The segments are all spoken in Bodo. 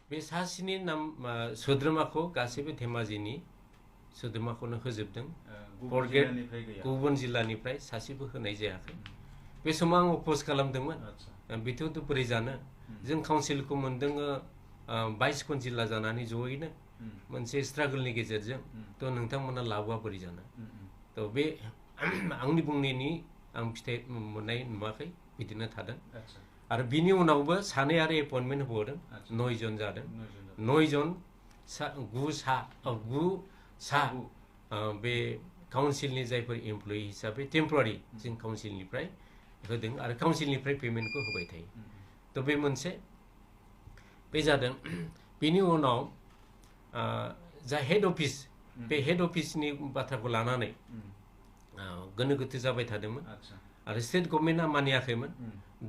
बे सासेनि नाम सोद्रोमाखौ गासैबो धेमाजिनि सोद्रोमाखौनो होजोबदों गुबुन जिल्लानिफ्राय सासेबो होनाय जायाखै बे समाव आं अपोज खालामदोंमोन बेथ' बोरै जानो जों काउन्सिलखौ मोनदों 22 जिल्ला जानानै जयैनो मोनसे स्ट्रागलनि गेजेरजों थ' नोंथांमोना लाबोआ बोरै जानो थ' बे आंनि बुंनायनि आं फिथाइ मोननाय नुवाखै बिदिनो थादों आरो बिनि उनावबो सानै आरो एपइन्टमेन्ट होबावदों 9 जन जादों 9 जन 9 सा बे काउन्सिलनि जायफोर एमप्लयि हिसाबै टेम्परारि जों काउन्सिलनिफ्राय होदों आरो काउन्सिलनिफ्राय पेमेन्टखौ होबाय थायो थ' बे मोनसे बे जादों बिनि उनाव जा हेड अफिस बे हेड अफिसनि बाथ्राखौ लानानै गोनो गोथो जाबाय थादोंमोन आरो स्टेट गभर्नमेन्टआ मानियाखैमोन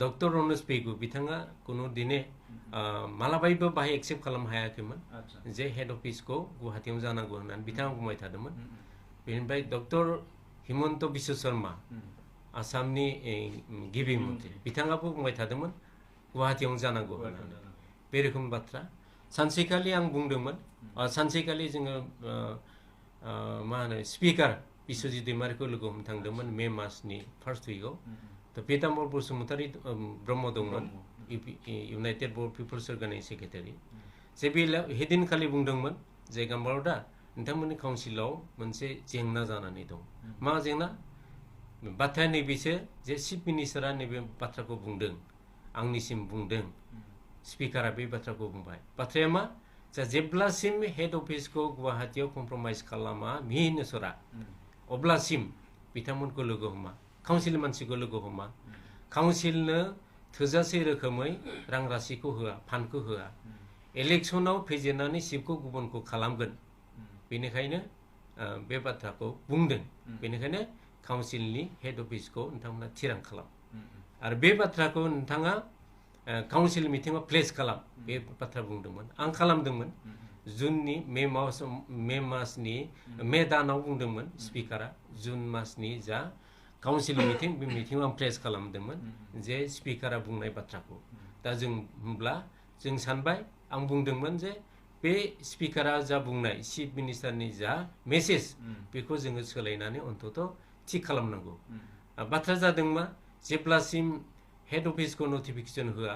डक्टर रनज पेगु बिथाङा कुनु दिने मालाबायबो बाहाय एक्सेप्ट खालामनो हायाखैमोन जे हेड अफिसखौ गुवाहाटीयाव जानांगौ होननानै बिथाङा बुंबाय थादोंमोन बेनिफ्राय डक्टर हिमन्त बिश्व शर्मा आसामनि गिबि मन्थ्रि बिथाङाबो बुंबाय थादोंमोन गुवाहाटीयाव जानांगौ होननानै बे रोखोम बाथ्रा सानसेखालि आं बुंदोंमोन सानसेखालि जोङो मा होनो स्पिकार बिश्वजित दैमारिखौ लोगो हमनो थांदोंमोन मे मासनि फार्स्ट उइकआव थ' पीताम्बर बसुमतारी ब्रह्म दंमोन इउनाइटेड बर' पिपल्स अर्गानाइजेशन सेक्रेटारि जे बे हेदिनखालि बुंदोंमोन जे गाम्बारदा नोंथांमोननि काउन्सिलाव मोनसे जेंना जानानै दं मा जेंना बाथ्राया नैबेसो जे चिफ मिनिस्टारा नैबे बाथ्राखौ बुंदों आंनिसिम बुंदों स्पिकारा बे बाथ्राखौ बुंबाय बाथ्राया मा जा जेब्लासिम हेड अफिसखौ गुवाहाटीयाव कम्प्रमाइज खालामा मिहिनेश्वरा अब्लासिम बिथांमोनखौ लोगो हमा काउन्सिल मानसिखौ लोगो हमा काउन्सिलनो थोजासे रोखोमै रां राशिखौ होआ फान्डखौ होआ इलेक्सनाव फेजेननानै सिटखौ गुबुनखौ खालामगोन बेनिखायनो बे बाथ्राखौ बुंदों बेनिखायनो काउन्सिलनि हेड अफिसखौ नोंथांमोना थिरां खालाम आरो बे बाथ्राखौ नोंथाङा काउन्सिल मिटिङाव प्लेस खालाम बे बाथ्रा बुंदोंमोन आं खालामदोंमोन जुननि मे दानाव बुंदोंमोन स्पिकारा जुन मासनि जा काउन्सिल मिटिं बे मिटिङाव आं प्लेस खालामदोंमोन जे स्पिकारा बुंनाय बाथ्राखौ दा जों होमब्ला जों सानबाय आं बुंदोंमोन जे बे स्पिकारा जा बुंनाय चिफ मिनिस्टारनि जा मेसेज बेखौ जोङो सोलायनानै अन्तत थिक खालामनांगौ बाथ्रा जादों मा जेब्लासिम हेड अफिसखौ नटिफिकेसन होआ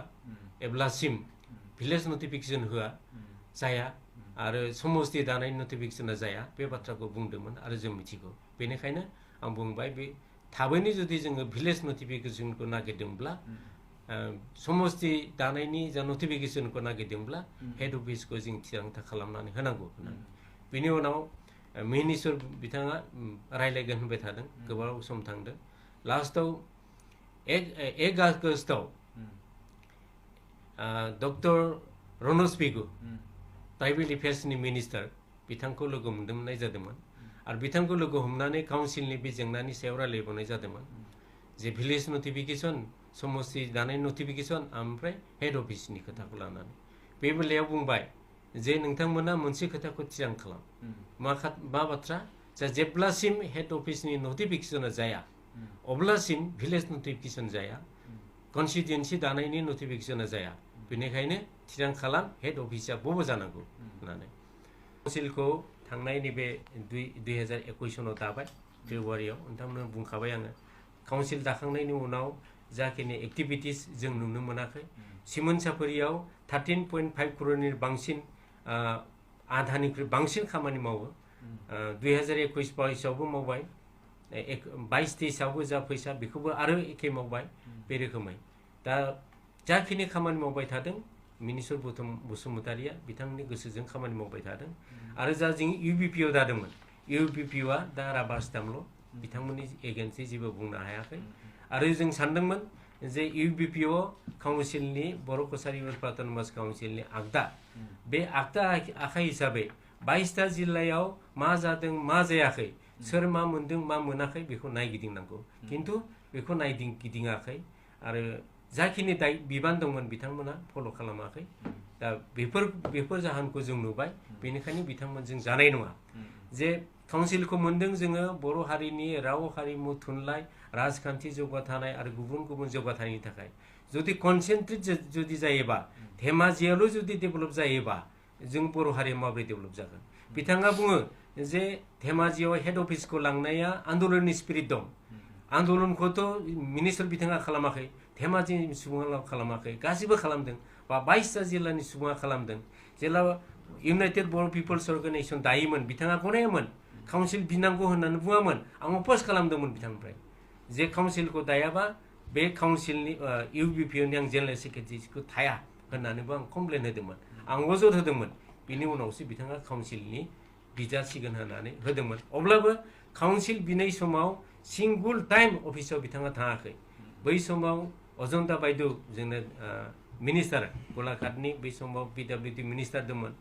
एब्लासिम भिलेज नटिफिकेसन होआ जाया आरो समस्ति दानायनि नटिफिकेसना जाया बे बाथ्राखौ बुंदोंमोन आरो जों मिथिगौ बेनिखायनो आं बुंबाय बे थाबैनो जुदि जोङो भिलेज नटिफिकेसनखौ नागिरदोंब्ला समस्ति दानायनि जा नटिफिकेसनखौ नागिरदोंब्ला हेड अफिसखौ जों थिरांथा खालामनानै होनांगौ होननानै बेनि उनाव मिनिस्टार बिथाङा रायलायगोन होनबाय थादों गोबाव सम थांदों लास्टआव 1 आगस्टआव डक्टर रनज पेगु ट्राइबेल एफेयार्सनि मिनिस्टार बिथांखौ लोगो मोननाय जादोंमोन आरो बिथांखौ लोगो हमनानै काउन्सिलनि बे जेंनानि सायाव रायलायबावनाय जादोंमोन जे भिलेज नटिफिकेसन समस्ति दानाय नटिफिकेसन ओमफ्राय हेड अफिसनि खोथाखौ लानानै बे बेलायाव बुंबाय जे नोंथांमोना मोनसे खोथाखौ थिरां खालाम मा बाथ्रा जा जेब्लासिम हेड अफिसनि नटिफिकेसना जाया अब्लासिम भिलेज नटिफिकेसन जाया कन्स्टिट्युएन्सि दानायनि नटिफिकेसना जाया बेनिखायनो थिरां खालाम हेड अफिसा बबाव जानांगौ होननानै काउन्सिलखौ थांनाय नैबे 2021 सनाव दाबाय फेब्रुवारियाव नोंथांमोननो बुंखाबाय आङो काउन्सिल दाखांनायनि उनाव जाखिनि एक्टिभिटिस जों नुनो मोनाखै सिमोन साफारियाव 13.5 करोड़नि बांसिन आधानिख्रुइ बांसिन खामानि मावो 2021 आवबो मावबाय 22-23 आवबो जा फैसा बेखौबो आरो एखे मावबाय बे रोखोमै दा जाखिनि खामानि मावबाय थादों मिनिस्टार बसुमतारीया बिथांनि गोसोजों खामानि मावबाय थादों आरो जा जों इउबिपिअ दादोंमोन इउबिपिअआ दा राबार स्टाम्पल' बिथांमोननि एगेन्स्टै जेबो बुंनो हायाखै आरो जों सानदोंमोन जे इउबिपिअ काउन्सिलनि बर' कसारि वेलफेयार अट'नमास काउन्सिलनि आगदा बे आगदा आखाइ हिसाबै 22टा जिल्लायाव मा जादों मा जायाखै सोर मा मोनदों मा मोनाखै बेखौ नायगिदिंनांगौ खिन्थु बेखौ नायगिदिङाखै आरो जाखिनि बिबान दंमोन बिथांमोना फल' खालामाखै दा बेफोर जाहोनखौ जों नुबाय बेनिखायनो बिथांमोनजों जानाय नङा जे काउन्सिलखौ मोनदों जोङो बर' हारिनि राव हारिमु थुनलाइ राजखान्थि जौगाथानाय आरो गुबुन गुबुन जौगाथायनि थाखाय जुदि कनसेन्ट्रेट जुदि जायोबा धेमाजियाल' जुदि डेभेलप जायोबा जों बर' हारिया माबोरै डेभेलप जागोन बिथाङा बुङो जे धेमाजियाव हेड अफिसखौ लांनाया आन्दलननि स्पिरिट दं आन्दलनखौथ' मिनिस्टार बिथाङा खालामाखै धेमाजिनि सुबुङा खालामाखै गासिबो खालामदों बा 22टा जिल्लानि सुबुङा खालामदों जेला इउनाइटेड बर' पिपल्स अर्गेनाइजेसन दायोमोन बिथाङा गनायामोन काउन्सिल बिनांगौ होननानै बुङामोन आं अप'ज खालामदोंमोन बिथांनिफ्राय जे काउन्सिलखौ दायाबा बे काउन्सिलनि इउबिपिनि आं जेनेरेल सेक्रेटारिखौ थाया होननानैबो आं कमप्लेन होदोंमोन आं अजद होदोंमन बिनि उनावसो बिथाङा काउन्सिलनि बिजासिगोन होननानै होदोंमोन अब्लाबो काउन्सिल बिनाय समाव सिंगल टाइम अफिसाव बिथाङा थाङाखै बै समाव अजन्ता बायदु जोंनो मिनिस्टार गलाघाटनि बै समाव पिडब्लिउडि मिनिस्टार दंमोन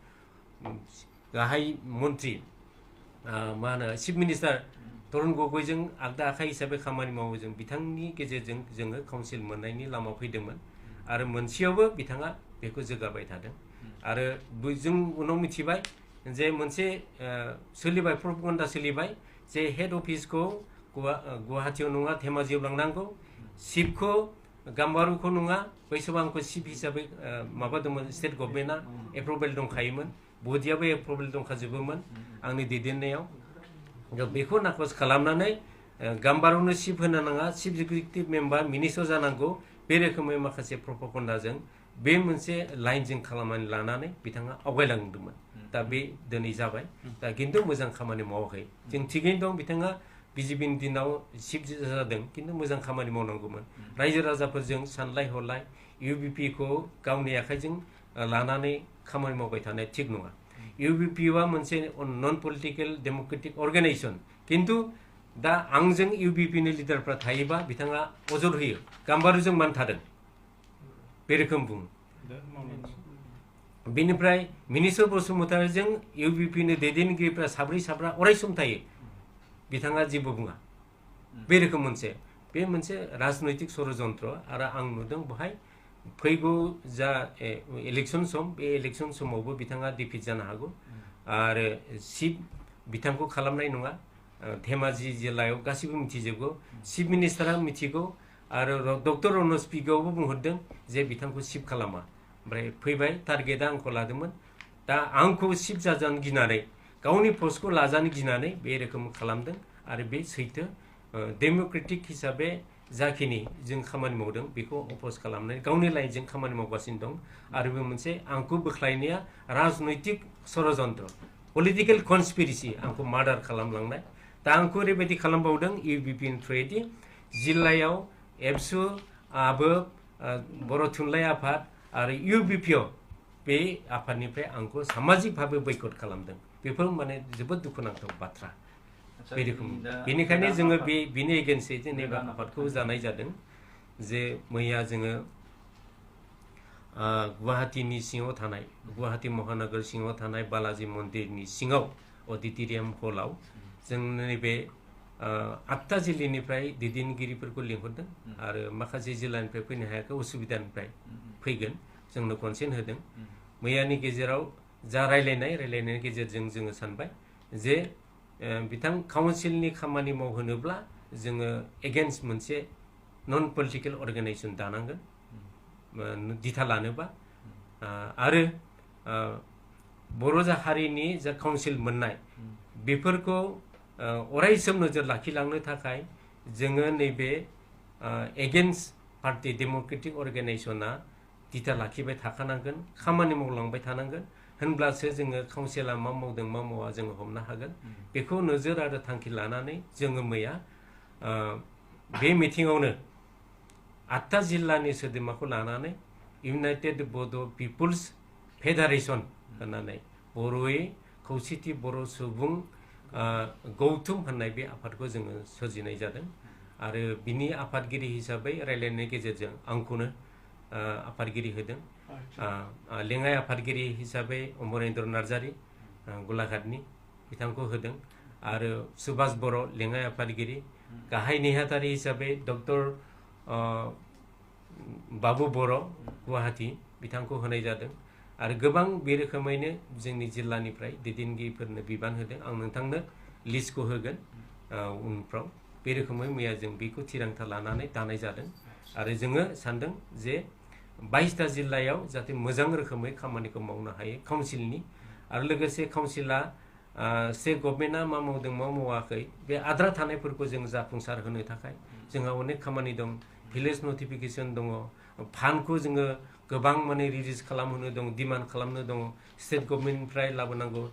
गाहाय मन्त्रि मा होनो चिफ मिनिस्टार तरुण गगৈजों आगदा आखाइ हिसाबै खामानि मावो जों बिथांनि गेजेरजों जोङो काउन्सिल मोननायनि लामायाव फैदोंमोन आरो मोनसेयावबो बिथाङा बेखौ जौगाबाय थादों आरो जों उनाव मिथिबाय जे मोनसे सोलिबाय प्रपगन्डा सोलिबाय जे हेड अफिसखौ गुवाहाटीयाव नङा धेमाजियाव लांनांगौ चिफखौ गाम्बारुखौ नङा बै समाव आंखौ चिफ हिसाबै माबादोंमोन स्टेट गभर्नमेन्टआ एप्रुभेल दंखायोमोन बडियाबो एप्रुभेल दंखाजोबोमोन आंनि दैदेननायाव बेखौ नाकच खालामनानै गाम्बारुनो चिफ होनो नाङा चिफ एक्जिकिउटिभ मेम्बार मिनिस्टार जानांगौ बे रोखोमै माखासे प्रपगन्डाजों बे मोनसे लाइनजों खालामनानै लानानै बिथाङा आवगायलांदोंमोन दा बे दिनै जाबाय दा खिन्थु मोजां खामानि मावाखै जों थिगैनो दं बिथाङा बिजेपिनि दिनाव चिफ जादों खिन्थु मोजां खामानि मावनांगौमोन रायजो राजाफोरजों सानलाय हलाय इउबिपिखौ गावनि आखाइजों लानानै खामानि मावबाय थानाया थिग नङा इउबिपिआ मोनसे नन पलिटिकेल डेम'क्रेटिक अर्गेनाइजेसन खिन्थु दा आंजों इउबिपिनि लिडारफ्रा थायोबा बिथाङा अजद होयो गाम्बारुजों मान थादों बे रोखोम बुङो बेनिफ्राय मिनिस्टार बसुमतारीजों इउबिपिनि दैदेनगिरिफ्रा साब्रा अराय सम थायो बिथाङा जेबो बुङा बे रोखोम बे मोनसे राजनैतिक षड़यन्त्र आरो आं नुदों बेहाय फैगौ जा इलेक्सन सम बे इलेक्सन समावबो बिथाङा डिफिट जानो हागौ आरो चिफ बिथांखौ खालामनाय नङा धेमाजि जिल्लायाव गासिबो मिथिजोबगौ चिफ मिनिस्टारा मिथिगौ आरो डक्टर रनज पिगआवबो बुंहरदों जे बिथांखौ चिफ खालामा ओमफ्राय फैबाय टारगेटआ आंखौ लादोंमोन दा आंखौ चिफ जाजानो गिनानै गावनि पस्टखौ लाजानो गिनानै बे रोखोम खालामदों आरो बे सैथो डेम'क्रेटिक हिसाबै जाखिनि जों खामानि मावदों बेखौ अप'ज खालामनानै गावनि लाइनजों खामानि मावगासिनो दं आरो बे मोनसे आंखौ बोख्लायनाया राजनैतिक षड़यन्त्र पलिटिकेल कनस्पिरेसि आंखौ मार्डार खालामलांनाय दा आंखौ ओरैबायदि खालामबावदों इउबिपिनि थ्रुयैदि जिल्लायाव एबसु आबो बर' थुनलाइ आफाद आरो इउबिपिआव बे आफादनिफ्राय आंखौ सामाजिक भाबै बैकट खालामदों बेफोर माने जोबोद दुखुनांथाव बाथ्रा बे रोखोम बेनिखायनो जोङो बिनि एगेन्स्टै जेनेबा आफादखौ जानाय जादों जे मैया जोङो गुवाहाटीनि सिङाव थानाय गुवाहाटी महानगर सिङाव थानाय बालाजी मन्दिरनि सिङाव अडिट'रियाम हलाव जों नैबे 8टा जिल्लानिफ्राय दैदेनगिरिफोरखौ लिंहरदों आरो माखासे जिल्लानिफ्राय फैनो हायाखै उसुबिदानिफ्राय फैगोन जोंनो कनसेन्ट होदों मैयानि गेजेराव जा रायलायनायनि गेजेरजों जोङो सानबाय जे बिथां काउन्सिलनि खामानि मावहोनोब्ला जोङो एगेन्स्ट मोनसे नन पलिटिकेल अर्गेनाइजेसन दानांगोन दिथा लानोबा आरो बर' हारिनि जा काउन्सिल मोननाय बेफोरखौ अरायसम नोजोर लाखिलांनो थाखाय जोङो नैबे एगेन्स्ट पार्टी डेम'क्रेटिक अर्गेनाइजेसना दिथा लाखिबाय थाखानांगोन खामानि मावलांबाय थानांगोन होनब्लासो जोङो काउन्सिला मा मावदों मा मावा जोङो हमनो हागोन बेखौ नोजोर आरो थांखि लानानै जोङो मैया बे मिटिङावनो 8टा जिल्लानि सोद्रोमाखौ लानानै इउनाइटेड बड' पिपल्स फेडारेसन होननानै बर'यै खौसेथि बर' सुबुं गौथुम होननाय बे आफादखौ जोङो सोरजिनाय जादों आरो बिनि आफादगिरि हिसाबै रायलायनायनि गेजेरजों आंखौनो आफादगिरि होदों लेङाइ आफादगिरि हिसाबै अमरेन्द्र नार्जारी गलाघाटनि बिथांखौ होदों आरो सुभाष बर' लेङाइ आफादगिरि गाहाय नेहाथारि हिसाबै डक्टर बाबु बर' गुवाहाटी बिथांखौ होनाय जादों आरो गोबां बे रोखोमैनो जोंनि जिल्लानिफ्राय दैदेनगिरिफोरनो बिबान होदों आं नोंथांनो लिस्टखौ होगोन उनफ्राव बे रोखोमै मैया जों बेखौ थिरांथा लानानै दानाय जादों आरो जोङो सानदों जे 22टा जिल्लायाव जाहाथे मोजां रोखोमै खामानिखौ मावनो हायो काउन्सिलनि आरो लोगोसे काउन्सिला स्टेट गभर्नमेन्टआ मा मावदों मा मावाखै बे आद्रा थानायफोरखौ जों जाफुंसार होनो थाखाय जोंहा अनेक खामानि दं भिलेज नटिफिकेशन दङ फान्डखौ जोङो गोबां माने रिलिज खालामहोनो दं डिमान्ड खालामनो दङ स्टेट गभर्नमेन्टनिफ्राय लाबोनांगौ